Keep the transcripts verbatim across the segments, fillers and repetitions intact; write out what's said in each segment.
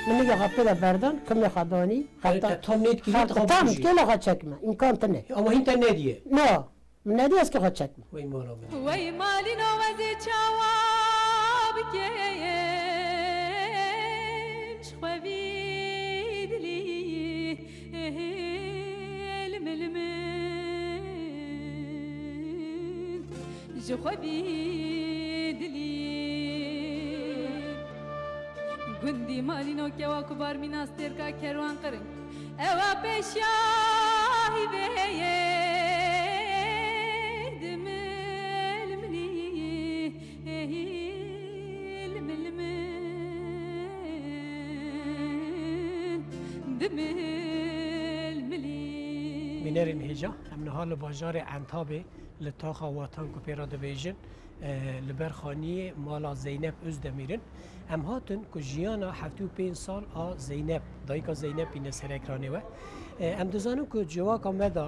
Min nigê xwe pê de berdan, kimê xwe danî, Yani xelta-, te tam nêdikî, xelta-, te xwe tam bikujî. Kêla xwe çekme, îmkan tine. Ama hîn te nediye. Na, min nediye ez kê xwe çekme. Wey mala min. Wey malîno ez ê çawa bikim, ji xwe vî dilî. Hilmilmil ji xwe vî dilî. Gundî malîno kewa ku barmîna stêrka kerwan qiring. Ewa pêşiya hîvê ye dimilmilî. Hilmilmil dimilmilî. Bînerên hêja, em niha li bajarê Entabê, li taxa Watan ku pê re dibêjin, e, li ber xaniyê mala Zeynep Özdemîr in. Em hatin ku jiyana heftê û pênc sal a Zeynep, dayika Zeynepî ne ser ekranê we. E, em dizanin ku civaka me de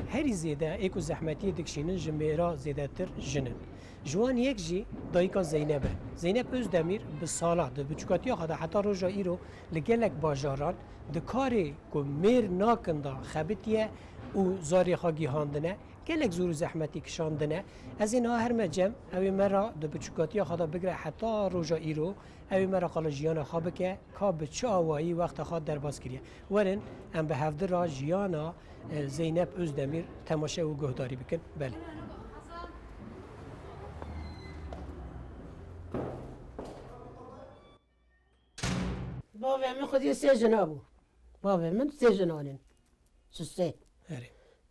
herî zêde ê ku zehmetiyê dikişînin ji mêra zêdetir jin in. Ji wan yek jî dayika Zeynep e. Zeynep Özdemîr bi sala, di biçûkatiya xwe de heta roja îro li gelek bajaran di karê ku mêr nakin de xebitiye û zarê xwe gihandine, gelek zor û zehmetî kişandine. Ez ê niha herme cem, ew ê me re di biçûkatiya xwe de bigire heta roja îro, ew ê me re qala jiyana xwe bike, ka bi çi awayî wexta xwe derbas kiriye. Werin, em bi hevdi re jiyana, e, Zeynep Özdemîr temaşe û guhdarî bikin. Belê. Bavê min xwediyê sê jina bû. Bavê min sê jin anîn. Sisê. Erê.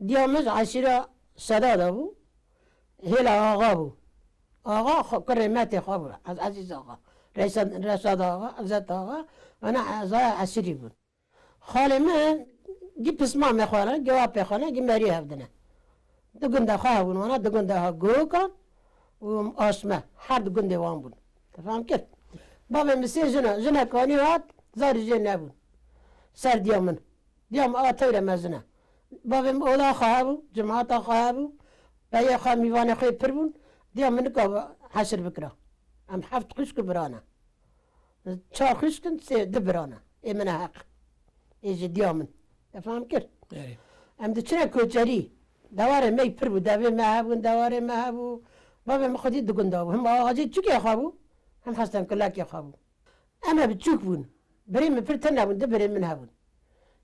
Diya min ji eşîra Seda de bû. Hêla Axa bû. Axa xwe, kurê metê xwe bû. Ez-, Ezîz Axa. Reşad, Reşad Axa, Ezet Axa. Ana ezaya eşîrî bûn. Xalê min gî pismamê xwe ne, gî apê xwe ne, gî merî hev dine. Du gunda xwe hebûn wana, du gunda ha Gokan û Aşme. Her du gundê wan bûn. Te fam kir? Bavê min sê jina, jinek anî hat, zarî jê nebûn. Ser diya min. Diya min a tewre mezin e. Bavê min ola xwe hebû, cimata xwe hebû. Peyê xwe mîvanê xwe pir bûn. Diya min nikab heşir bikira. Em heft xwişk û bira ne. Çar xwişk in, sê, du bira ne. Ê min e heq. Ê ji diya min. Te fam kir? Erê. Em diçine koçerî. Dewarê me pir bû. Devê me hebûn, dewarê me hebû. Bavê min xwedî du gunda bû. Him axacê çikê xwe bû, him Hesen Kulakê xwe bû. Em e biçûk bûn. Birê min pir tune bûn, du birê min hebûn.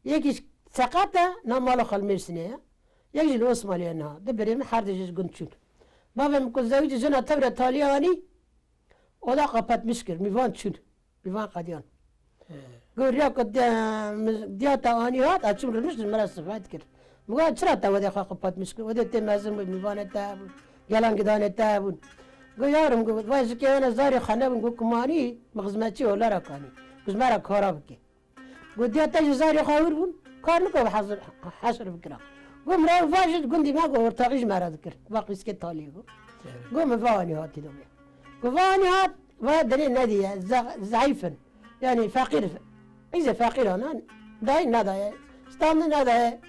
Yekî seqet e, na mala xwe li Mêrsînê ye. Yek jî li Osmaniye niha. Du birê min her du jî ji gund çûn. Bavê min ku zewicî jina tewre talî anî, oda qapatmiş kir, mîvan çûn. Mîvan qediyan. He. Got, riya ku de-, min diya te anî hat, ez çûm rûnişt, ji min re sifayet kir. Min got, çira te wedê xwe qapatmiş kir? Wedê tê mezin bû, mîvanê te hebûn, gelan gidanê te hebûn. Got, yarim, got, vay ji kê hene zarê xwe nebûn, got, ku manî, min xizmetçî olara kanî. Ku ji me re kara bike. Got, diya te ji zarê xwe hûr bûn, kar nikabe hezir, heşir bikira. Got, min re va ji gundî me, got, ortaxî ji me re dikir. Va qîskê taliyê, got. Got, min va anî hatî domê. Got, va anî hat, va derê nediye, ze-, zeîf in. Yani feqîr, îze feqîran, ha, dayî nedaye. Standin nedaye.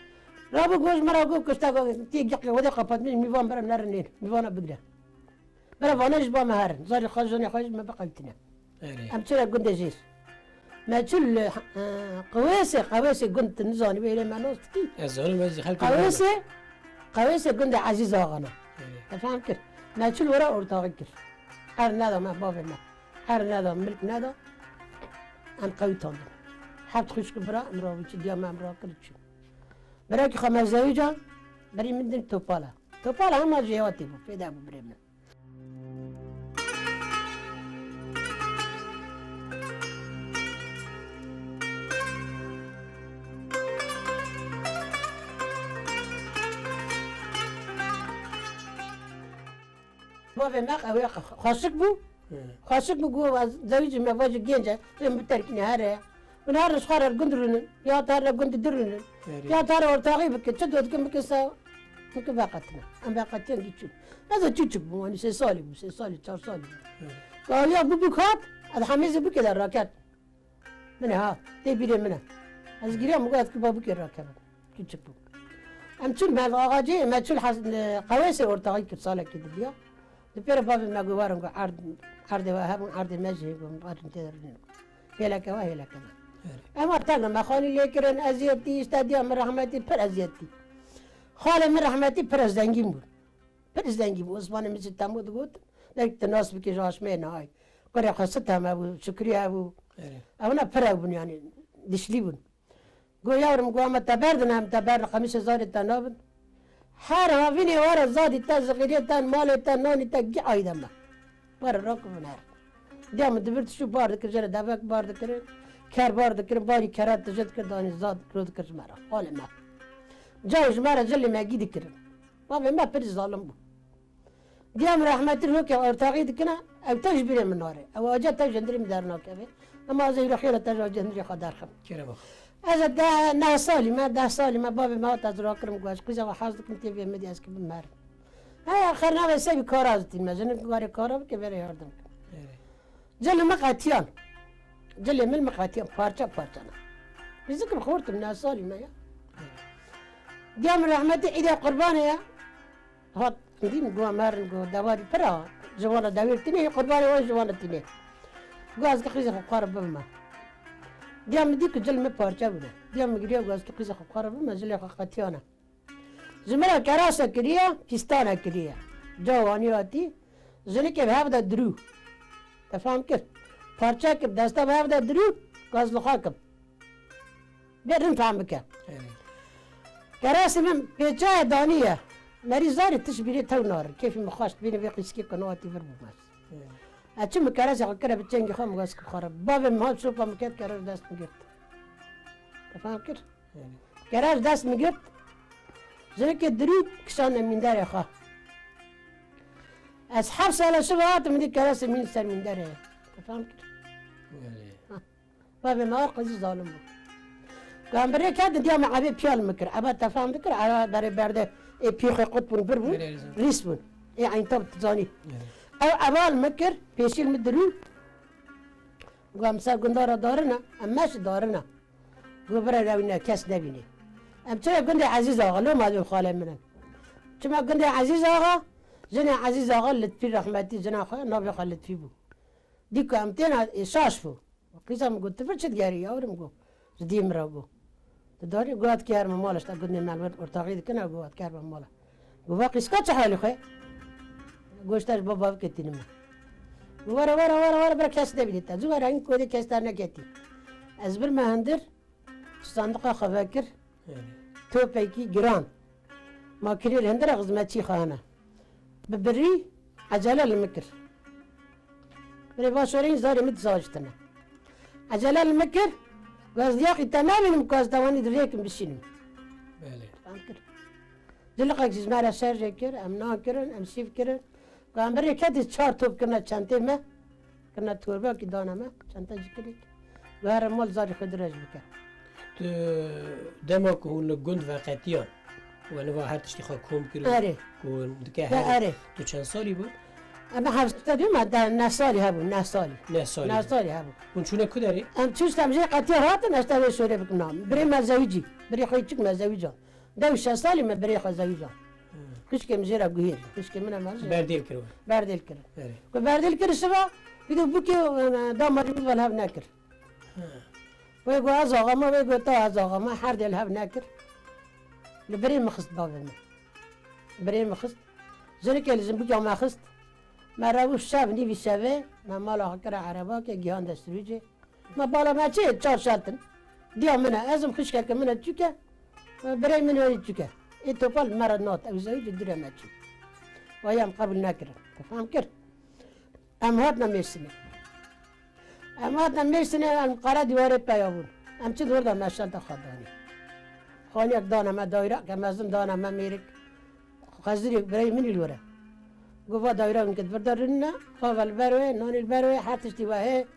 Rabû got, ji me re got, kuşta got, tê giqê wedê qapatmiş, mîvan bere nerin nên. Mîvana bigre. Bere vane ji ba me herin. Zarê xwe, jinê xwe ji me biqewitine. Erê. Em çire gundê jêr. Me çû li, e, Qewêsê, Qewêsê gund tu nizanî, wê hêlê me nas dikî. Ez zanim, ez xelkê Qewêsê, Qewêsê gundê Ezîz Axana. Erê. Te fam kir? Me çû li were ortaxî kir. Er neda me, bavê me. Er neda, milk neda. Em qewitandin. Heft xwişk bira, em rawî çi diya me, em rakir çûn. Birekî xwe me zewîca, berî min din Topala. Topala hema ji hêwa tê bû, fêda bû birê min. Bavê me ew ê xweşik bû. He. Xweşik bû, got, "Ez zewicî me, va ji genc e, ê min biterkîne here." Min her ji xwe re gund rûnin, ya te re gund dirûnin, Erê. Ya te re ortaxî bike, çi dot dikin bike se, bike veqetine. Em veqetiyan gî çûn. Ez de çûçik bûm, wanî sê salî bû, sê salî, çar salî bû. Erê. Ka ya bû bûk hat, ez hemêzê bûkê de raket. Min e ha, tê bîrê min e. Ez giriyam, min got, "Ez ki ba bûkê rakevim." Küçük bû. Em çûn me axacê, me çûn has-, e, Qewêsê ortaxî kir salekî dibiya. Di pêre bavê me got, "Warin," got, "erd, erdê we hebûn, erdê me jî hebûn, warin tê de rûnin." Hêleke we, hêleke me. Ema teng me xalî lê kirin, eziyetî, işte diya min rehmetî pir eziyetî. Xalê min rehmetî pir zengîn bûn. Pir zengîn bû. Osmanê min jî temû digot. Belkî tu nas bikî ji aşmê nahayî. Kurê xwe Sit hebû, Şukrî hebû. Ewna pir ew bûn yani. Dişlî bûn. Go yavrum, go ama te berdin, em te berdin, qemîşê zarê te nabin. Her havînê were zadî te, zixîrê te, malê te, nanî te, gî ayde me. Were rakibin her. Diya min dibir tişû bar dikir, jere devek bar dikirin, ker bar dikirin, barî kera tije dikir, danî zad ro dikir ji me re. Qalê me. Caw ji me re cilê me gî dikirin. Bavê me pir zalim bû. Diya min rehmetî rokê ortaxî dikine, ew tev ji bîrê min nare. Ew aciya tev ji hundirê min dernakeve. Ema ez ê wira xêra te ji aciya hundirê xwe derxim. Kerem axa. Ez ê deh, neh salî me, deh salî me, bavê me hat ez rakirim, got, "Qîza xwe hez dikim, tê vê min dî ez ki bimerim." He, axir navê sebî kara ez tîn me, jinik garê kara bike, verê yardim kim. Erê. Cilê min qetiyan. Cilê min min qetiyan, parça parça ne. Rîzikim xortim, neh salî me ya. Diya min rehmetî îdê qurbanê ya. Hat, dîm go merin go dewarî pira. Ji wana dewêr tînê, qurbanê wan ji wana tînê. Go ez ki qîzê xwe xwara bibime. Diya min dî ku cil min parçe bûne. Diya min giriya go ez ki qîzê xwe xwara bibime, cilê xwe qetiyane. Ji min re kerase kiriye, pîstane kiriye. Cawanî hatî, jinikê bi hev de dirû. Te fam kir? Parçe kir, desta bi hev de dirû, gazlixa kim. Bê rin fam bike. Erê. Kerasê min pêçayê daniye. Merî zarê tişt bîrê tew narin. Kêfî min xweş dibîne vê qîskê ku niha tî vir bûme. Erê. Ez çi min kerasê xwe kire bi çengê xwe, min got ki xwe re. Bavê min hat şopa min ket, keras dest min girt. Te fam kir? Erê. Keras dest min girt. Jinikê dirû kişande mînderê xwe. Ez heft sala şiva hatim, min dî kerasê mîn ser mînderê. Te fam kir? Erê. Ha. Bavê me ar qizî zalim bû. Ku em bi rê ketin, diya me evê piyal min kir. Eva te fam dikir, eva berê berde ê pîxê qut bûn, vir bûn, Erê, erê, zanim. Rîs bûn. Ê eyntab tu zanî. Erê. Ew eval min kir, pêşîl min dirû. Got, "Em ser gundara darina, em meş darina." Got, "Bira rewîne, kes nebînê." Em çire gundê Ezîz Axa, loma dibê xalê min in. Çima gundê Ezîz Axa, jinê Ezîz Axa Litfî rehmetî, jina xwe, navê xwe Litfî bû. Dî ku em têna, ê, şaş bû. Qîza min got, "Tu vir çi digerî, yavrum?" Got, "Ji dî min re," got. Di darê got, "Kerme mala, işte gundê me li wir ortaxî dikine," got, "Kerme mala." Got, "Va qîska çi halî xwe?" Got, "Ji te ji bo bavkê tînime." Got, "Were, were, were, were, bira kes nebînî te. Zû were, hingî kodê kes te neketî." Ez birme hundir, sandiqa xwe vekir, Erê. Topekî giran. Ma kirê li hundir e, xizmetçî xwe hene. Bi birî ecele li min kir. Birê va şoreyîn zarê min dizacitine. Ecele li min kir, ku ez diyaqî te nabînim ku ez tewanî di rêkim bişînim. Belê. Fam kir. Ciliqek jî ji me re şerjê kir, em nan kirin, em şîv kirin. Ku em birê ketî çar top kirine çentê me, kirine torbekî dane me, çente jî kirî. Ku here mal zarî xwe dirêj bike. Tu dema ku hûn li gund veqetiyan, we niva her tiştî xwe kom kir û Erê. Ku hûn dike Ve here. Erê. Tu çend salî bû? Em hevsete dû me de neh salî hebû, neh salî. Neh salî. Neh salî hebû. Hûn çûne ku derê? Em çû işte em jê qetiya hatin, ez te vê şorê bikim nam. Birê me zewicî, birê xwe çik me zewican. Dew şeş salî me birê xwe zewîcan. Hmm. Xişkê min jê re guhêr. Xişkê min e me jê. Berdêl kir we. Berdêl kirin. Erê. Ku berdêl kir şiva, bir de bûkê, e, damarî min ve li hev nekir. Hmm. Wê got ez axa me, wê got ta ez axa me, her dê li hev nekir. Li birê min xist bavê min. Birê min xist. Jinikê li zimbûka me xist. Me rewû şev nîvî şevê, me mala xwe kire erebakê, gihan destûrîcê. Me bala me çi? Çar şertin. Diya min e, ez im, xişkeke min e, çûke. Birey min werî çûke. Ê topal me re nat, ew zewî ji dûre me çû. Waya em qebûl nekirin. Te fam kir? Em hatine Mêrsînê. Em hatine Mêrsînê, em qere dîwarê peya bûn. Em çi dor de meşal de xwe danî. Xaniyek dane me dayra, ke mezin dane me mêrik. Xezirê birayê min î li wir e. Got, va dayra min ket vir de rinine, xava li ber wê, nanî li ber wê, her tiştî we heye.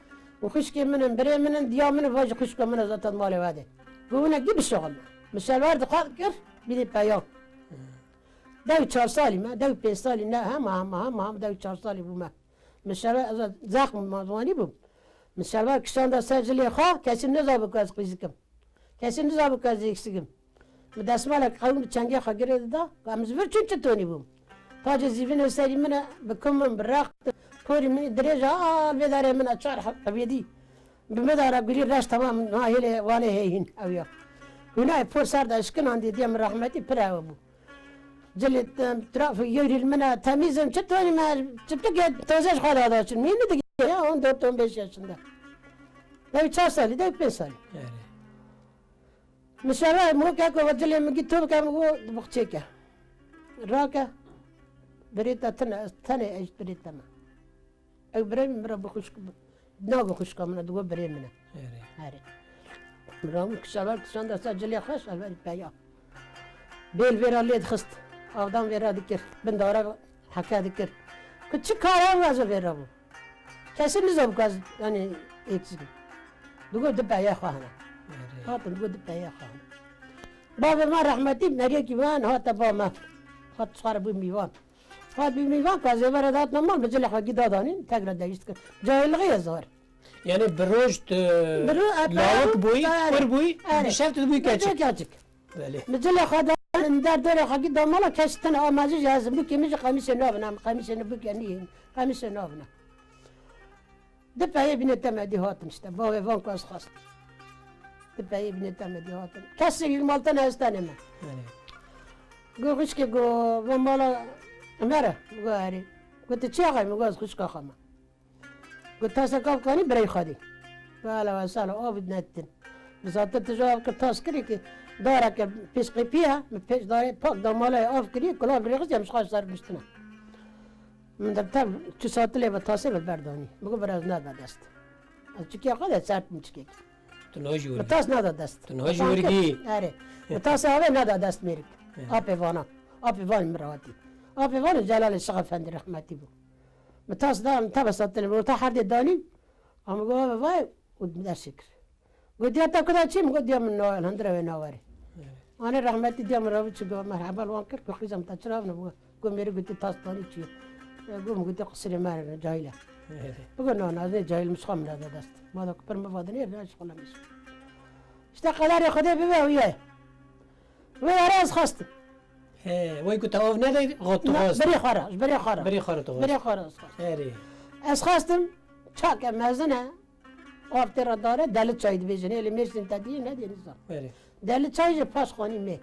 Û xwişkê min in, birê min in, diya min in, va ji xwişka min e zaten malê we de. Got, wina gî bişixulme. Min şelwar dixwar kir, bînî peya. Dew çar salî me, dew pênc salî ne, hema, hema, hema, hema dew çar salî bû me. Min şeva, ez zexm ma ziwanî bûm. Min şeva kişanda ser cilê xwe, kesî nizabû ku ez qîzik im. Kesî nizabû ku ez êksik im. Min desmalek qewim bi çengê xwe girê dida, ku em ji vir çûn çi tonî bûm. Tacê zîvinê serî min e, bi kum min, bi rex, porî min dirêj e, a, li vê derê min e çar heb qevêdî. Bi me dara gurî reş temam, ha hêlê Wanê hê hîn ew ya. Hûnayê por ser de eşkinandî diye min rehmetî pir ew bû. Cilê te-, trafik yewrî li min e, temîz im, çi tonî me, çiptikê taze ji xwe dadaşin. Mî mi digê ya, on dört on beş yaşında. Dev çar salî, dev pênc salî. Erê. Min şeva, min got, "Keko, we cilê min gî to bike," min got, "Di bixçê ke. Rake, birê te tine, ez tenê ez birê te me." Ew birê min, min re bi xwişk, nago xwişka min e, digo birê min e. Erê. Erê. Min ra min şeva kişanda ser cilê xwe, şeva peya. Bêl vêra lê dixist, avdan vêra dikir, bin dara heke dikir. Ku çi kara weza vêra bû. Kesî nizam ku ez, yanî, êksî. Digot di peyê xwe hene. Erê. Hatin digot di peyê xwe hene. Bavê me rehmetî meriyekî van hate ba me. Hat xwe re bû mîvan. Hat bû mîvan ku ez ê vere datna mal, bi cilê xwe gî dadanîn, tekrar değiştir. Cahilliği ye zor. Yanî bi roj tu Bi roj, e, lawik bûyî, erê. Kur bûyî, Erê. Bi şev tu dibûyî Bi keçik. Keçik. Belê. Min cilê xwe da, min derdorê xwe gî damala kes tine amazî jî ez bûkê min jî qemîsê nabina, qemîsê ne bûkê nî, qemîsê nabina. Di peyê bînê temedî hatin işte, bavê van ku ez xwest. Di peyê bînê temedî hatin. Kesê li mal tene ez tenê me. Belê. Go xwişkê go, van mala me re, go erê. Go tu çi axay, min go ez xwişka xwe me. Got, "Tasek av kanî birey xwedî." Wala wesala, av netin. Bi zate tu ji av kir tas kirî ki dareke pêşqîpî ye, min pêş darê pak damalayê av kirî, kulav rêxist ya min ji xwe ser niştine. Min de tev çi satilê ve tasê ve berdanî. Min got, "Biraz nada dest." Ez çikiya xwe de sert min çikek. Tu niha jî Min wergî. Tas nada dest. Tu niha jî Tan wergî. kir. Erê. Min tasê avê nada dest mêrik. Erê. Apê vana. Apê van min rahatî. Apê van Celalê Şix Efendî rehmetî bû. Min tas da, min tebe satilê, min orta herdê danî. Ama go ave vay, û min destê kir. Go diya te kuda çi? Min go diya min na, hindire wê nawerê. Evet. Anê rehmetî diya min ravi çi go merheba li wan kir, go qîza min te çira ne, go, go mêrê gotî tas danî çi? E, go min gotî qisirê me re, cahil e. Evet. Bigo na, na, ez ne cahil, min ji xwe min neda dest. Ma da ku pir min vadinê, ne ji xwe lemiş. İşte qederê Xwedê bibe û ye. Wê ara ez xwestim. He, wey ku te av nede, xwe tu Na, xwest. Birê xwe re, ji birê xwe re. Birê xwe re tu xwest. Birê xwe re ez xwestim. Erê. Ez xwestim, çak e, mezin e. Av tê re dare, deli çay dibêjin. Ê li Mêrsîn te diyê, nediyê nizam. Erê. Deli çay jî paş xanî me.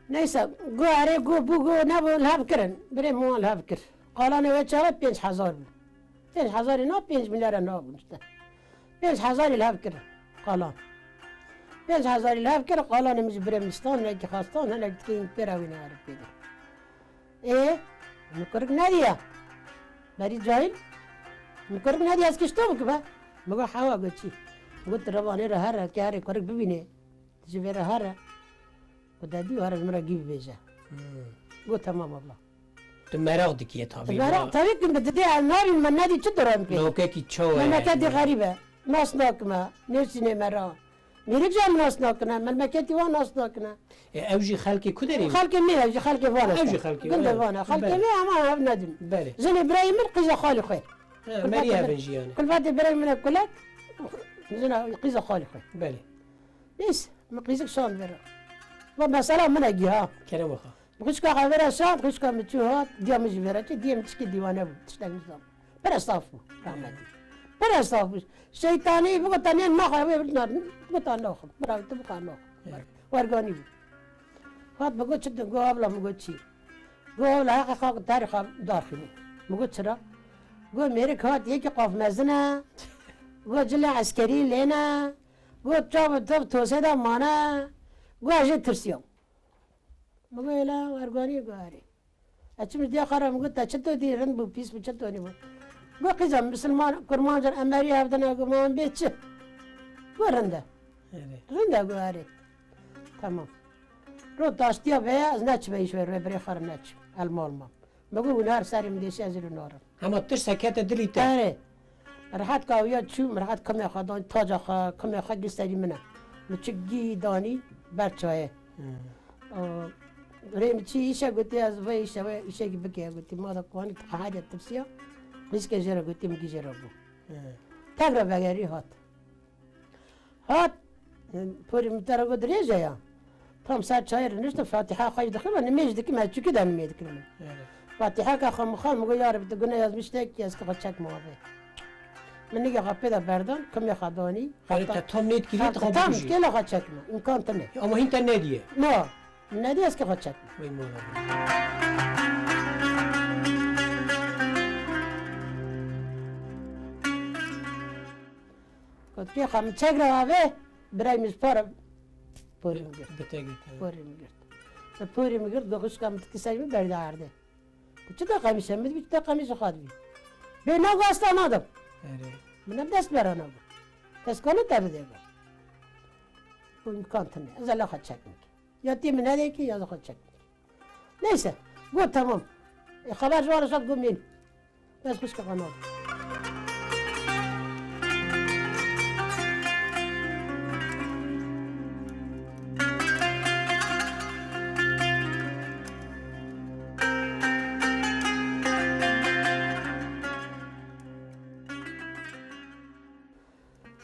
Neyse, go erê, go bû, go nebû, li hev kirin. Birê min wan li hev kir. Qalanê wê çaxê pênc hezar bû. Pênc hezarê na, pênc milyara nabûn işte. Pênc hezarî li hev kir qalan. Pênc hezarî li hev kir, qalanê min ji birê min stan, hinekî xwe stan, hinek dikeyîn pê re wî newere pê de. Ê, min kurik nediya. Berî cahil. Min kurik nediya, ez kişto bikibe. Min got, "Hewa," got, "çi?" Got, "Tu revanê re here, ke herê kurik bibînê. Tu ji vê re here. Ku te dî here ji min re gî bibêje." Hmm. Got, "Temam abla." Tu meraq dikiye tabii. Meraq tabii ki, min didê ez nabîn, min nedî çi duran pê. Nokekî çawa ye? Memleketî xerîb e. Nas nakime. Nêsînê me ra. Mêrik jî em nas nakine. Memleketî wan nas nakine. E, ew jî xelkê ku derê? Xelkê me, ew jî xelkê van Ew jî xelkê, Gundê evet. van e. Xelkê Belê. me ama ev nedin. Belê. Jinê birayê min qîza xalî xwe. Ha, Kulfetê merî birayê- evin jî yani. Kulfetê birayê min e kulek. Jina qîza xalî xwe. Belê. Neyse, min qîzik şand vere. Va mesela min e giha. Kerem waxa. Xwişka xwe vere şand, xwişka min çû hat, diya min jî vere çû, diya min tişkî dîwane bû, tiştek nizam. Pir saf bû, rahmetî. Pir saf bû. Şeytanî, bigota nê naxwe, wê bigota naxwe. Bira tu bika naxwe. Evet. Werganî bû. Hat, min got, "Çi tu?" Got, "Abla," min got, "Çi?" Got, "Abla, heqê xwe tarîxa darxîne." Min got, "Çira?" Got, "Mêrik hat, yekî qaf mezin e." Got, "Cilê eskerî lê ne." Got, "Çav û tev tosê de mane." Got, "Ez jê tirsiyam." Min got, "Êla werganî?" Got, "Erê." Ez çim ji diya xwe re, min got, "Te çi to dî, rind bû, pîs bû, çi to nî bû?" Got, "Qîza, misilman, kurmancin, em merî hev dine, got, ma em bê çi?" Got, "Rind e." Erê. "Rind e," got, "Erê." Tamam. Ro taştiya veye, ez neçime îş ver, rê birê xwe re neçim. El mal mam. Min got, "Hûn her serê min dêşe, ez ê narim." Hema tirsa kete dilî te. Erê. Rehet kawiya çû, min rehet kimê xwe dan, taca xwe, kimê xwe gir serî min e. Min çi gî danî ber çayê. Hmm. O, rê min çi îşe gotî, ez vê îşe, vê îşekî bike gotî. Ma da kuanî qeheriya tirsiya, qîzke jê re gotî, min gî jê re bû. Hmm. Tek re vegerî hat. Hat, porî min te re got dirêj e ya. Tam ser çayê re niştim, Fatiha xwe jî dixwînim, nimêj dikim, ez çûkî de nimê dikirim. Evet. Fatiha ke xwe min xwend, min got, "Ya Rebbi, tu gune yazmiş tek ki ez ki xwe çek mavê." Min nigê xwe pê de berdan, qimê xwe danî. Erê, te tam nêt kirî, xwe tam bikujî. Kêla xwe çekme, îmkan tine. Ama hîn te nediye. Na, min nediye ez kê xwe çekme. Wey mala. Got, kê xwe min çek re avê, birayê min ji para porê min girt. Bi te girt, evet. Porê min girt. Bi porê min girt, got, xwişka min tikî serê min berdî erdê. Çi de qemîşe min dibî, çi de qemîşe xwe dibî. Bê nago ez te nadim. Erê. Min em dest bera nago. Kes kane te bide be. Bu îmkan tine. Ez ela xwe çek min. Ya tê min nedê ki ya da xwe çek min. Neyse. Got tamam. E, xeber ji wan re şat got mêl. Ez xwişka xwe nadim.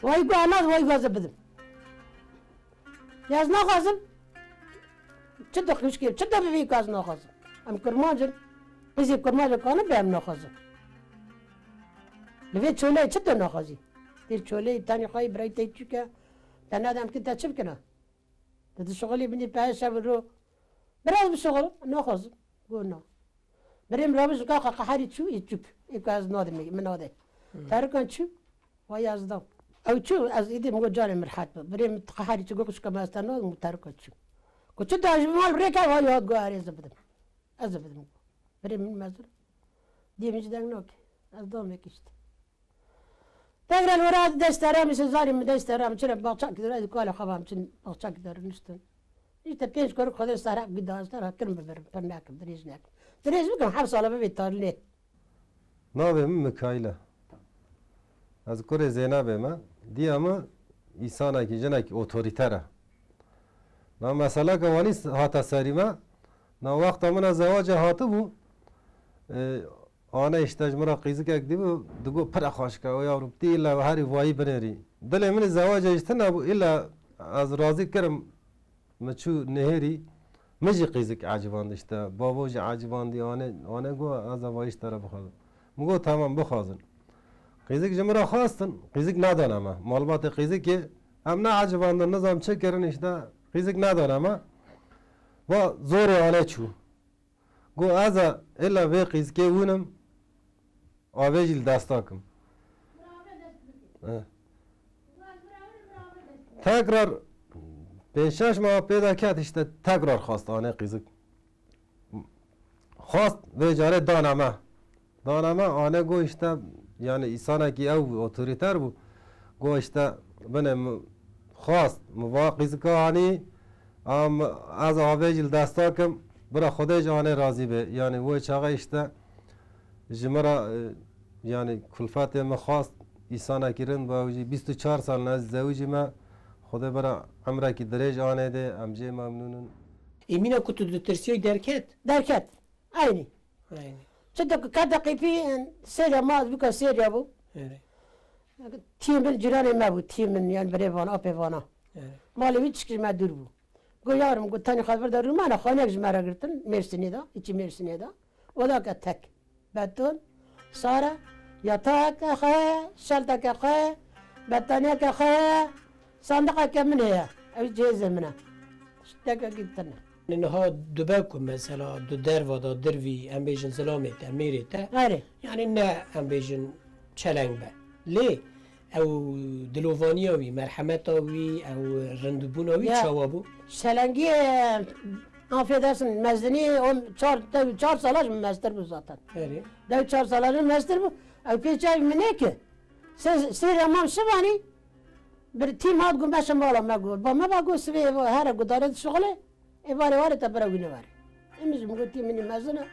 Vay ku anad, vay ku ez bidim. Ya ez naxwazim. Çi dixwîşkê, çi de bibî ku ez naxwazim. Em kurmanc in. Qîzê kurmanc e kane be em naxwazin. Li vê çoleyê çi de naxwazî? Tê çoleyê tenê xweyî birayê te çûke. Te nade em ki te çi bikine? Te dişixulî binî peyê şev û ro. Biraz bişixul, naxwazim. Go na. Birêm rabû ji ka qeherî çû, ê çûk. Ê ku ez nadim, min nade. Hmm. Terikan çû, vay ez dam. Ew çû, ez îdî min got carê min rehet be. Birêm qeherî çû, got xwişka min ez te nadim, got terikan çû. Got çi da ji mal rêke, vay hat got erê ez bidim. Ez bidim. Birêm min mezin. Dê min ji deng nake. Ez dam vekişt. Tekrar wera dest teram, işte zalim dest teram, çire bahçe gider, hadi kuala xabam çin bahçe gider niştin. İşte pênc kuruk xwedê serek bir daha serek kirim biberim, per nekim, dirêj nekim. Dirêj bikim, hep sala bibê tarlê. Navê min Mikaîl e. Ez kurê Zeynebê me. Diya min îsanekî, jinekî otorîter e. Na meseleke wanî s-, hate serî me. Na wexta min a zewace hatibû, e, ane işte ji min re qîzikek dîbû, digot, pire xweşik e, o yavrum, tî îlla herî vayî binêrî. Dilê min ê zewace ji tune bû, îlla ez razî kirim, min çû nihêrî, min jî qîzik eciband işte, bavo jî ecibandî, ane, ane got, ez ê vayî ji te re bixwazim. Min got, tamam, bixwazin. Qîzik ji min re xwestin, qîzik nedane me. Malbatê qîzikê, em neecibandin, nizam çi kirin, işte, qîzik nedane me. Va zorê ane çû. Got, ez ê illa vê qîzikê wînim, avê jî li desta kim. Eh. Tekrar pênc şeş meha pê de ket, işte, tekrar xwest ane qîzik. Xwest vê carê dane me. Dane me, ane got işte, yani îsanekî ew otorîter bû. Got işte, binê min xwest, min va qîzika anî, em, ez avê jî li desta kim, bira Xwedê ji anê razî be. Yani wê çaxê işte ji min re, e, yani kulfetê min xwest, îsanekî rind bû, ew jî bîst û çar sal ne ez zewicî me, Xwedê bira emrekî dirêj anê de, em jê memnûn in. Ê mîna ku tu ditirsiyayî derket? Derket. Eynî. Eynî. Çi de ku kete qîpî, sêrya ma ez bûka sêrya bû. Erê. Tiyê min cîranê me bû, tiyê min, yani birê vana, apê vana. Erê. Malê wî çikî ji me dûr bû. Got, yarim, got, tenê xwe vir de rûmana, xaniyek ji me re girtin, Mêrsînê de, îçî Mêrsînê de. Odake tek. Beton, sare, yatake xwe, şelteke xwe, betaniyeke xwe, sandiqeke min heye. Ew cihêzê min e. Tiştekekî din e. Niha dibe ku mesela di derva de dirvî, em bêjin zilamê te, mêrê te, Erê. Yani ne em bêjin çeleng be. Lê ew dilovaniya wî, merhemeta wî, ew rindbûna wî Ya. Çawa bû? Çelengiyê, afedersin, mezinî on, çar, dew çar sala ji min meztir bû zaten. Erê. Dew çar sala ji min meztir bû. Ew pê çavî min nêke. Sê, sê remam şivanî, bir tîm hat got, meşe mala me got. Ba me ba got, sibê here gudare dişixulê. Ê barê warê te bira wî neware. Ê min jî min got, tî min î mezin e.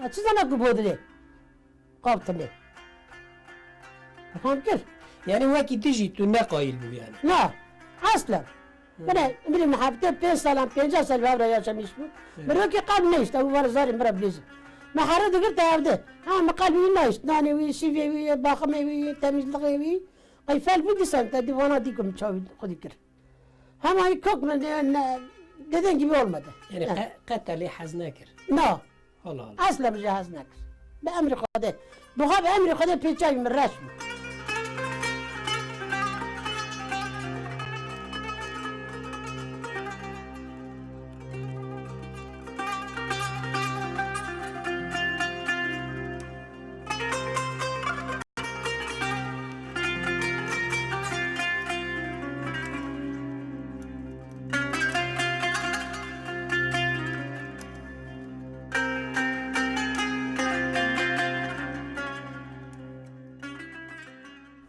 Ya çi zana ku bodilê? Qab tine. Fam kir? Yani wekî tu jî tu ne qayîl bû yani? Na. Aslen. Hı. Bine, bine min hevdeh pênc salan, pêncah sal bi hev re yaşamîş bû. Evet. Min rokê qab nehişt, ew vara zarê min re bilêzim. Me here digirte evde. Ha, min qelbê wî nehişt. Nanê wî, şîvê wî, baximê wî, temîzlixê wî. Qey fel bû dîsan te dî vana dî ku min çavî xwedî kir. Hema yî kok min de ne, dediğin gibi olmadı. Yani Yani. qe-, qet te lê hez nekir? Na. Allah Allah. Asla bi jê hez nekir. Bi emrê Xwedê. Bi xwe bi emrê Xwedê pêçavî min reş bû.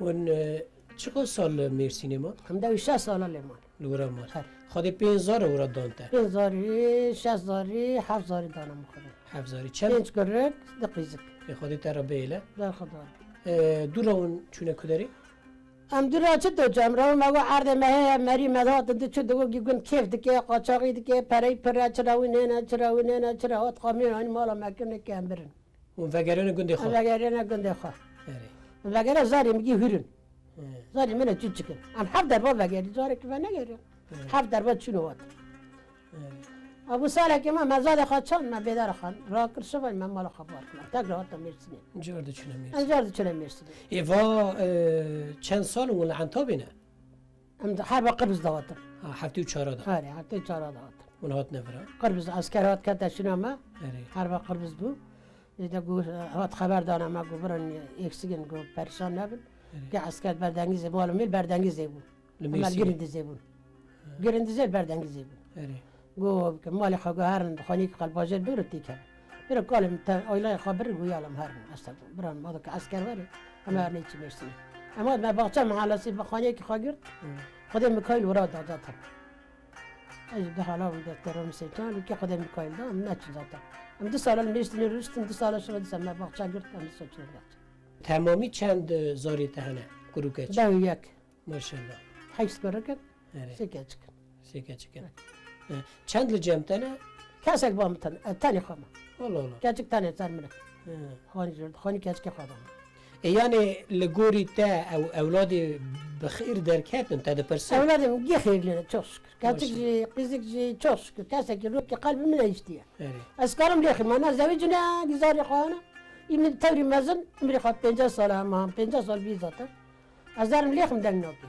Hûn, e, çiqas sal li Mêrsînê man? Em dew û şeş sala lê man. Li wira man. Her. Xwedê pênc zarê wira dan te? Pênc zarî, şeş zarî, heft zarî dana min Xwedê. Heft zarî. Çend? Pênc kurik, du qîzik. Ê Xwedê te re bihêle. Berxwedar. E, dû re hûn çûne ku derê? Em dû re çi to çi? Em re me got erdê me heye, merî me dihatin, tu çi digot, gî gund kêf dike, qaçaxî dike, perey pir e, çira wî nêne, çira wî nêne, çira hat xamî, hanî mala me kirine ke em birin. Hûn vegeriyane gundê xwe? Em vegeriyane gundê xwe. Erê. Em vegere zarê min gî hûr in. He. Zarê min e çi çikin. Em heft derba vegerî, zarê ki venegeriya. He. Heft derba çûn û hat. He. Abû salekê me, me zadê xwe çand, me bêdar xwe rakir, şivan me mala xwe bar kir. Tekrar hatta Mêrsînê. Car diçûne Mêrsînê. Em car diçûne Mêrsînê. Ê va, e, çend sal hûn li Entabê ne? Em di herba Qirbiz de hatin. Ha, heftê û çara de. Erê, heftê û çara de hatin. Hûn hatine vira? Qirbiz, esker hat kete şina me. Erê. Herba Qirbiz bû. Îşte got, hat xeber dana me, got, birin êksik in, got, perîşan nebin. Erê. Ke esker berdengîzê, mal û mêl berdengîzê bû. Li Hema Mêrsînê. Girindizê bûn. Ha. Girindizê berdengîzê bûn. Erê. Got, ke malê xwe guherin, xanîkî qelbajêr bigrin têkevin. Bira kalê min te aylayê xwe birin, got, ya lam herin. Esta got, biran, ma da ke esker were, em herin çi Mêrsînê. Em hat me baxçe, me halasî bi xaniyekî xwe girt. Hı. Xwedê Mikaîl wira da zaten. Ez jî di hala wî de terom sêçan, wî ke Xwedê Mikaîl da, em neçin zaten. Em du sala li Mêrsînê rûştin, du sala şiva dîsa me baxçe girt, em dîsa çûn baxçe. Temamî çend, e, zarê te hene? Kur û keç? Deh û yek. Maşallah. Heşt kurik in, Erê. Sê keçik in. Sê keçik in. He. Çend li cem te ne? Kesek ba min ten-, e, tenê xwe me. Allah Allah. Keçik tenê ser min e. He. Xanî jêr, xanî keçikê xwe da min. E, yanê li gorî te ew ewladê bi xêr derketin, te dipirsin? Ewladê min gê xêr lê ne, çok şükür. Keçik Maşallah. Jî, qîzik jî, çok şükür. Kesekî rokê qelbê min e hiştiye. Erê. Ez karim lê xî, ma ne zewicî ne, gî zarê xwe hene. Î min tewrî mezin, imrê xwe pênceh sal e, hema pênceh sal bî zaten. Ez zarim lêxim deng nakê.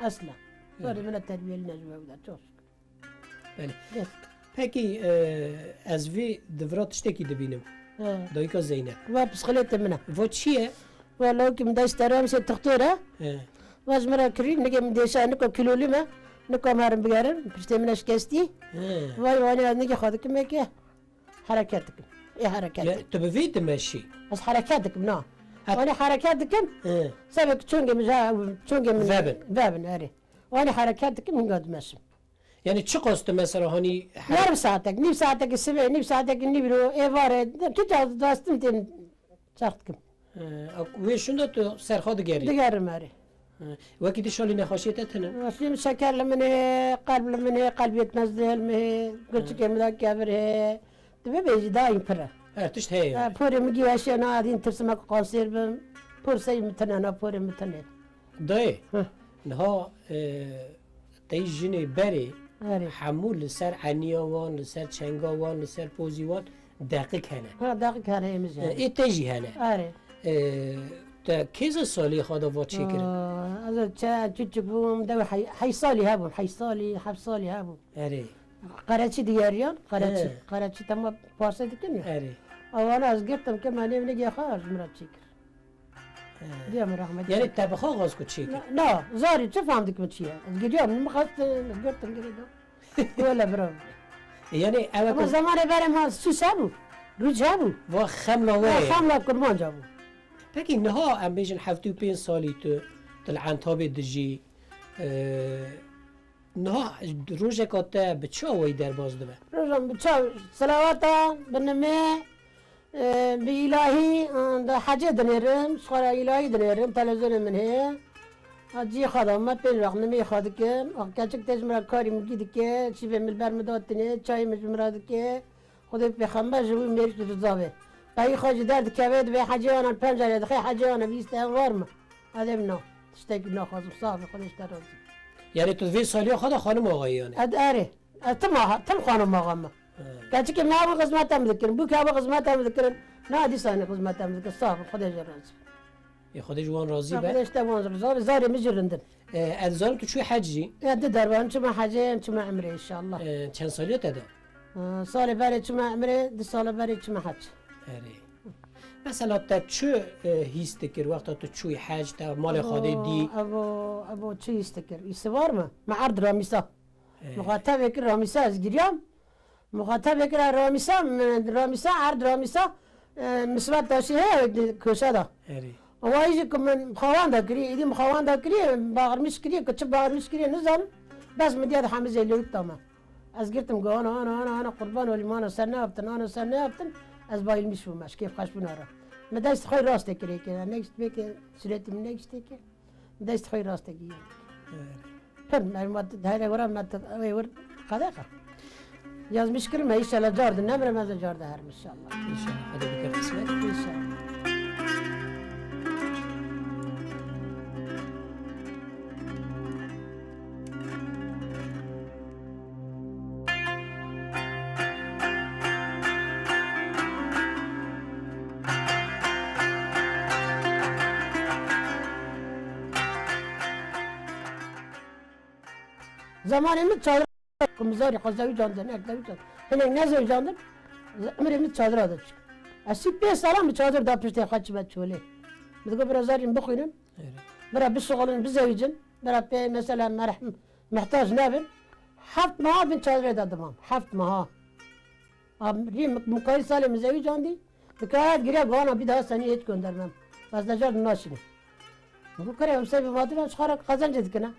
Esla. Hı. Zarê min e terbiyelî ne ji we wida, çok şükür. Belê. Yes. Pekî, e, ez vê di vira tiştekî dibînim. He. Dayika Zeynep. Wa psixilêtê min e. Va çi ye? Wa lawkî min dayî steram se tixtor e. He. Wa ji min re kirî, nigê min dêşa, nika kîlolî me. Nika em herin bigerin, piştê min e şikestî. He. Vay, wanê ez nigê xwe dikim eke. Hereket dikim. Ê hereket Ya, dikim. Tu bi vê dimeşî? Ez hereket dikim, na. Hat- Wanê hereket dikim. He. Sebek çongê min, ja, çongê min Vebin. Vebin, erê. Wanê hereket dikim, hinga dimeşim. Yani çi qas tu mesela hanî her- Yarım saatek, nîv saatek sibê, nîv saatek nîvro, êvarê, tu ca dastim tên çax dikim. He, wê şunda tu serxa digerî? Digerim erê. He. Wekî di şalî nexweşiyê te tine? Nexweşiyê min şeker li min ê, qelb li min ê, qelb yetmezliği li min ê, gurçikê min de kevir hê. Dibe bêjî daîm pir e. Her tişt heye yani. Ha, porê min gî weşiye, na edîn tirsim e ku kanser bim. Por sey min tine, na porê min tine. Dayê, Heh. niha, e, tey jinê berê Erê. hemû li ser eniya wan, li ser çenga wan, li ser pozî wan deqik hene. Ha, deqik hene, ê min jî E, hene. Ê te jî hene. Erê. E, te kêza salî xwe de va çêkirin? Aa, ez çe-, çûçik bûm, dew hey-, hey salî hebûn, hey salî, heft salî hebûn. Erê. Qereçî digeriyan, qereçî, He. qereçî tema parse dikin ya. Erê. Awana ez girtim ke me nêv nigê xwe ji min re çêkir. He. Diya min rehmet. Yani te bi xwe xwest ku çêkir? Na, na, zarî çi fam dikim çi ye? Ez giriyam, min xwest, ez girtim girê da. Wele bira. E, yani ew Ama ku zamanê berê ma sûs hebû, rûc hebû. Va xemla we Ya ye. xemla kurmanca bû. Pekî niha em bêjin heftê û pênc salî tu, tu li Entabê dijî, e, Niha rojeka te bi çi awayî derbas dibe? Rojam bi çav, selawata, bi nimê, e, bi îlahî, e, da hecê dinêrim, ji xwe re îlahî dinêrim, televîzyonê min heye. Ha, cihê xwe da me pênc wext nimê xwe dikim. Wext keçik tê ji min re karî min gî dike, şîvê min li ber min datinê, çayê min ji min re dike. Xwedê pêxember ji wî mêrik ji riza be. Peyî xwe ji derdikeve, dibê hecê wana pencerê dixê, hecê wana bîst ew war me. Edê min na. Tiştekî naxwazim, sax be, Xwedê ji te razî. Yani tu vê saliya xwe de xanim axayî yani? Ed erê. Ez tim axa, tim xanim axa me. He. Keçikê me ew xizmeta min dikirin. Bûk ew xizmeta min dikirin. Na dîsanê xizmeta min dikirin. Sax be, Xwedê ji razî. Ê Xwedê ji wan razî be. Xwedê ji te wan razî be. Zarê min jî rindin. E, ez dizanim tu çûyî hec jî. Ya, di dervan çima hecê, em çima emrê inşallah. E, çend saliya te de? E, salê berê çima emrê, di sala berê çima hec. Erê. Mesela te çi, e, hîs dikir wexta tu çûyî hec, te malê Xwedê dî? Ebo, ebo, ebo çi hîs dikir? Îsi var mı? Me erd ramîsa. E. Muxatebê kir ramîsa ez giriyam. Muxatebê kir ramîsa, ramîsa, erd ramîsa, e, misvat taşî heye di köşe de. Erê. Wayî jî ku min mixawanda kirî, êdî mixawanda kirî, baxirmiş kirî, ku çi baxirmiş kirî nizanim. Bes min diya di hemizê lewik da me. Ez girtim go ana, ana, ana, ana, qurban olîm, ana, ser neaftin, ana, ser neaftin. Ez bayilmiş bûm, ez kêf xweş bûna re. Min dest xwe rastê kirê kê, negişt bê kê, sûretî min negiştê kê. Min dest xwe rastê kê. Pir, me, me, here wira me, wê wir, qedexe. Yazmış kirme, inşallah car di nemre, me de car de herim, inşallah. İnşallah, hadi bir kere kısmet. İnşallah. Zamanê min çadir, ku min zarî xwe zewicandin, ek zewicandin. Hinek nezewicandin, emirê min çadira de çû. Ez sî pênc salan min çadir da piştê xwe çime çolê. Min digot, bira zarî min bixwînin, Evet. bira bişixulin, bizewicin, bira pê mesela merhem, muhtac nebin. Heft meha bin çadirê de dimam. Heft meha. Am, rî mik-, mukayî salê min zewîcandî, dikare giriya guhana bî daha senî hêt göndermem. Ez necar naşînim. Min got, kere, em sebê vadin em ji xwe re qezencê dikine.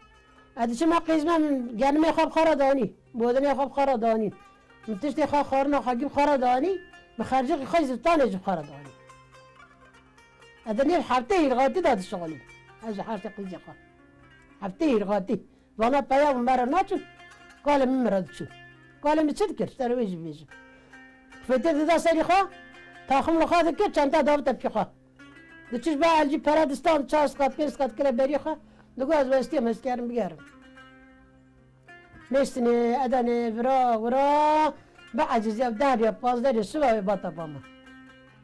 Ez diçim a qîzme min genimê xwe bi xwe re danî. Bodinê xwe bi xwe re danî. Min tiştê xwe xwarina xwe gî bi xwe re danî. Min xercixî xwe zistanê jî bi xwe re danî. Ez di nêv heftê hîrxatî de dişixulîm. Ez ji hersê qîzê xwe. Heftê hîrxatî. Vana peya û me re naçû, kalê min min re diçû. Kalê min çi dikir? Ser wê jî bêjim. Fêtir dida serî xwe, taxim li xwe dikir, çenta davite pî xwe. Diçû ji ba elcî pere distan, çar sqat, pênc sqat kire berî xwe, digot, ez westiyam, ez kerim bigerim. Mêstinê, Edenê, vira, wira, bi eciziya deh ya pazdeh ya siba wê bata ba me.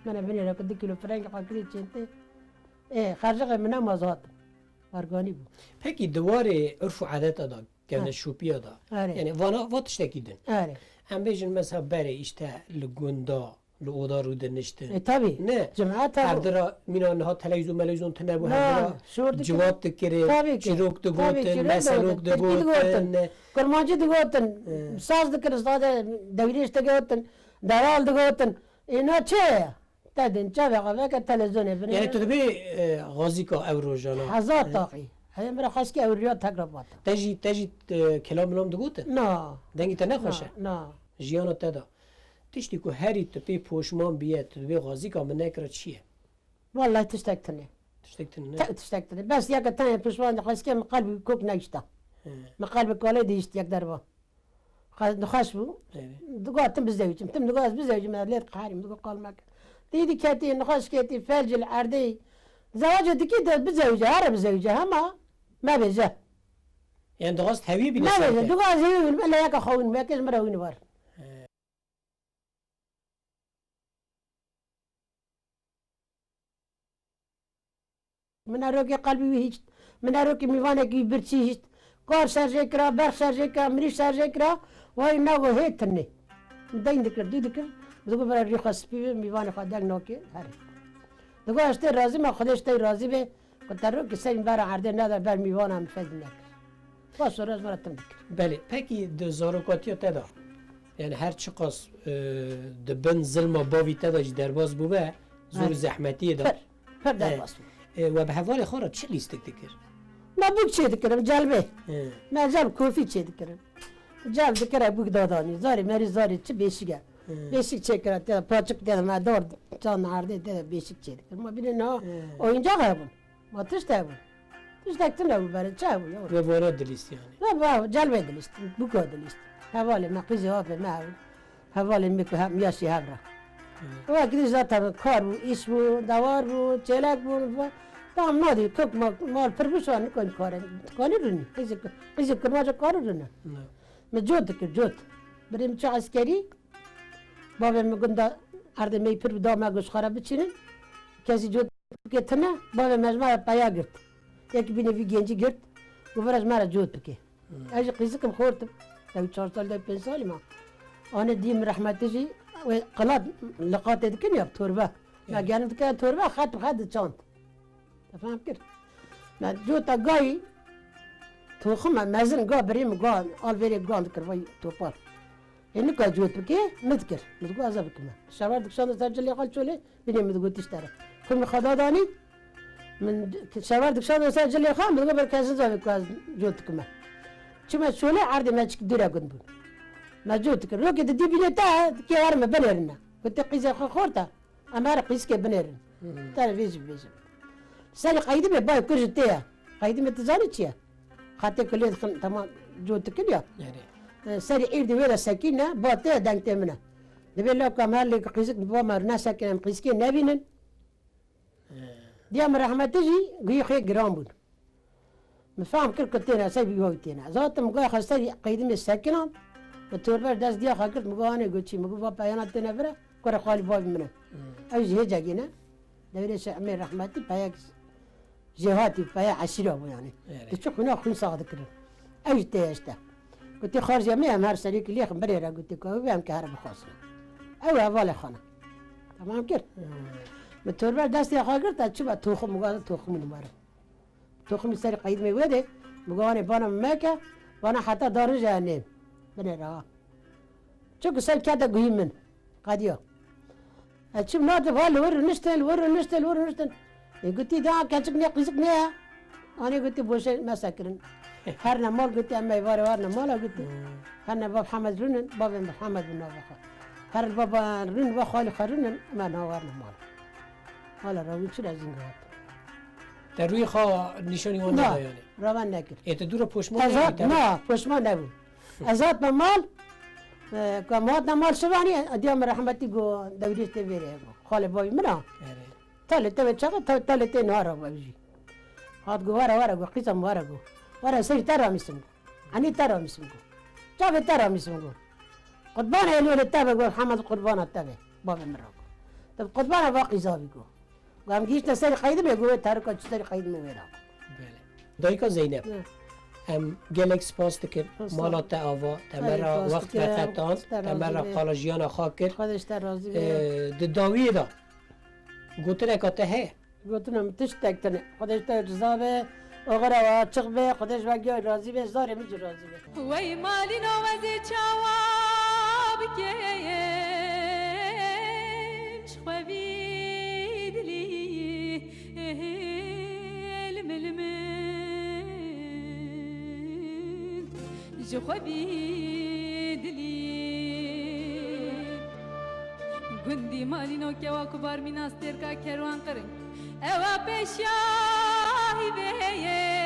Mene binêre ku du kîlo firengê xwe kirî çentê. Ê, xercixê min nema ez hatim. Erganî bû. Pekî di warê urf û edeta de, Ha. kevneşopiya de, Erê. yani vana va tiştekî din. Erê. Em bêjin mesela berê işte li gunda, li oda rûdiniştin. E, tabii. Ne? Cemaat tabii. Hevdira mîna niha televîzyon melevîzyon tune bû, Na, hevdira şor dikir. civat dikirin, Tabii ki. çîrok Tabii ki, digotin, rêz meselok digotin. Tirkî digotin. digotin, ne? Kurmancî digotin, He. saz dikirin, sade dewrêş digotin, deral digotin. Êna çi ye? Te din çavê xwe veke televizyonê binêre. Yani tu dibê, e, xazîka ew rojana. Hezar E. taqî. Heyê min re xwest ki ew riya tekrar bata. Te jî, te jî, e, kelam milam digotin? Na. Dengî te ne xweş e? Na, na. Jiyana te de. Tiştî ku herî tu pê poşman biye, tu dibê xazîka min nekira çi ye? Wallahî tiştek tune. Tiştek tune ne? Te-, tiştek tune. Bes yeke tenê pişman de xwest ki min qelbî kok negişta. He. Min qelbî kalê dihişt yek derva. Xwe nixweş bû. Evet. Digot, tim bizewicim. Tim digot, ez bizewicim, ez lê diqeherîm, digot, qal meke. Dî diketî, nixweş ketî, felcil erdê. Zewacê dikî de bizewice, here bizewice, hema mebêje. Yani dixwest hewî bîne Mebêje, serte. digot, ez hewî wînim, ele yeka xwe wînim, yekê ji min re wîni war. He. Min erokê qelbî wî hişt. Min erokê mîvanekî wî birçî hişt. Kar şerjê kira, berx şerjê kira, mirî şerjê kira. Wayî nago hê tinê. Deyn dikir, dû dikir. Digo bira rî xwe spî be, mîvanê xwe deng nake, herê. Digo ez tê razî me, Xwedê ji te razî be. Ku te rokê ser min bera erdê nede ber mîvana min fedî nekir. Wa sora ez me re tim dikir. Belê, pekî di zarokatiya te de, yani her çiqas, e, di bin zilma bavî te de jî derbas bûbe, zor û Belê. zehmetiyê de. Pir, pir E, derbas bû. e, we bi hevalê xwe re çi lîstik dikir? Me bûk çê dikirim, celbê. E. Me celb kofî çê dikirim. Celb dikire bûk dadanî. Zarê merî zarê çi beşik e. E. Beşik çê kira, te de paçik te de me dar, çand erdê te de beşik çê dikirim. Ma bîne na E. oyuncak hebûn. Ma tişt hebû. Tiştek tune bû berê, çi hebû ya? Ve vana dilîst yani. Ve va, celbê dilîst, bûka dilîst. Hevalê me, qîzê apê me hebû. Hevalê me ku hem yaşî hev re. Evet. Ve gidî zaten kar bû, îş bû, dewar bû, çêlek bû, ve tam nadî, kök ma-, mal pir bû, şan nikan kare. Kanî rûnî. Qîzê, qîzê kurmaca karî rûne. Ne. Me cot dikir, cot. Birê min çi eskerî, Bavê min gunda erdê me yî pir bi da me goşxara biçînin. Kesî cot ke tine, bavê me ji me re peya girt. Yekî bînê vî gencî girt, û vira ji me re cot bike. Hmm. Ez jî qîzikim xortim. Ew çar sal de pênc salî ma. Anê dî min rehmetî jî, wê qilat, liqatê dikin ya, torbe. Me Evet. genim dike torbe, xet bi xet diçand. Te fehm kir? Me cota gayî, toxim e, mezin ga birî min ga, alvêrê gan dikir, vay topal. Ê nika cot bike, min dikir. Min digot, ez ê bikime. Şevar dikişanda ser cilê xwe çolê, bînê min digot tişt ere. Xwe min xwe da danî, Min şewer dikşand ser cilê xwe, min digot, "Ber kes nizanî ku ez cot dikime." Çime şolê erdê me çik dûre gund bûn. Me cot dikir. Rokê di dî bînê te, kê her me binêrine. Gotê, "Qîzê xwe xorta, em her qîzkê binêrin." Hı hı. Te vê jî bibêjim. Serî qeydimê bayê kur ji tê ye. Qeydimê tu zanî çi ye? Xetê kulê dixin, temam, cot dikir ya. Erê. E, serî êrdî wê de sekîne, ba tê ye, deng tê min e. Divê lewka me her lê qîzik bi ba me nesekine, em qîzkê nebînin. He. Diya min rehmetî jî guhî xwe giran bûn. Min fehm kir ku têne, ser bi wî têne. Zaten min goya xwe ser qeydimê sekinan, min torber dest diya xwe girt, min got, "Anê," got, "çi?" Min got, "Va peyana têne vira, kurê xalî bavî min e." Hmm. Ew jî hêcegê ne. Devrê Şêx Emê rehmetî peyek jêhatî, peya eşîra bû yani. Evet. Diçû xwîna xwîn sax dikirin. Ew jî tê işte. Gotê, "Xarjê me em her serî ki lêxin birê re," gotê, "ku ew em ki here bixwazin." Ew hevalê xwe ne. Tamam kir. Hmm. Min torber destê xwe girt, ez çi be toxim, min got, "Toxim min were." Toximî serî qeydimê wê de, min got, "Anê bana min meke, bana heta darije nêm." Binê re ha. Çunku ser kete guhî min. Qediya. Ez çim nate va li wir niştin, li wir niştin, li wir niştin. Ê gotî, "Da keçik ne, qîzik ne ye?" Anê gotî, "Boşe mesekirin." Herne mal gotî, "Em ê varê warne mala," gotî. Hmm. Herne bab Hemed rûnin, babên bi Hemed bi navê xwe. Her baba rûn ve xalî xwe rûnin, me na warne mal. Hala rawî çi rezîn got. Te rûyê xwe nîşanî wan neda yani? Ravan nekir. Ê, te dû re poşman Ez hat, na, poşman nebû. Ez hatme mal, e, ku em hatne mal şivanî, diya min rehmetî got, dewrî tê vêrê got. Xalê bavî min a. Erê. Talê te ve çaxa, ta-, talê te nara ve jî. Hat got, "Were, were," got, "qîza min were," got. "Were serî te ramîsim," got. "Anî te ramîsim," got. "Çavê te ramîsim," got. "Qurbana êlolê te be," got, "Hemed qurbana te be." Bavê min ra got. "Te bi qurbana va qîza bî," got. Got, "Em gihîşte serî qeydimê," got, "Wê terika çi serî qeydimê wê ra." Belê. Dayika Zeynep, Ne. em gelek spas dikin. Spas. Mala te ava, te me Ay, ra spas wext dikim. Veqetan, Te te me ra razî be. Qala jiyana xwe kir. Xwedê ji te razî be. Ee, di dawiyê de gotineka te heye? Gotina min tiştek tune. Xwedê ji te riza be, oxira we açiq be, Xwedê ji we giya razî be, zarê min jî razî be. Wey malîna wezê çawa bikeyên ji xwe vî dilî limilmin ji xwe vî dilî. Gundî malîno kewa ku barmîna stêrka kerwan qirin ewa pêşiya hîvê ye.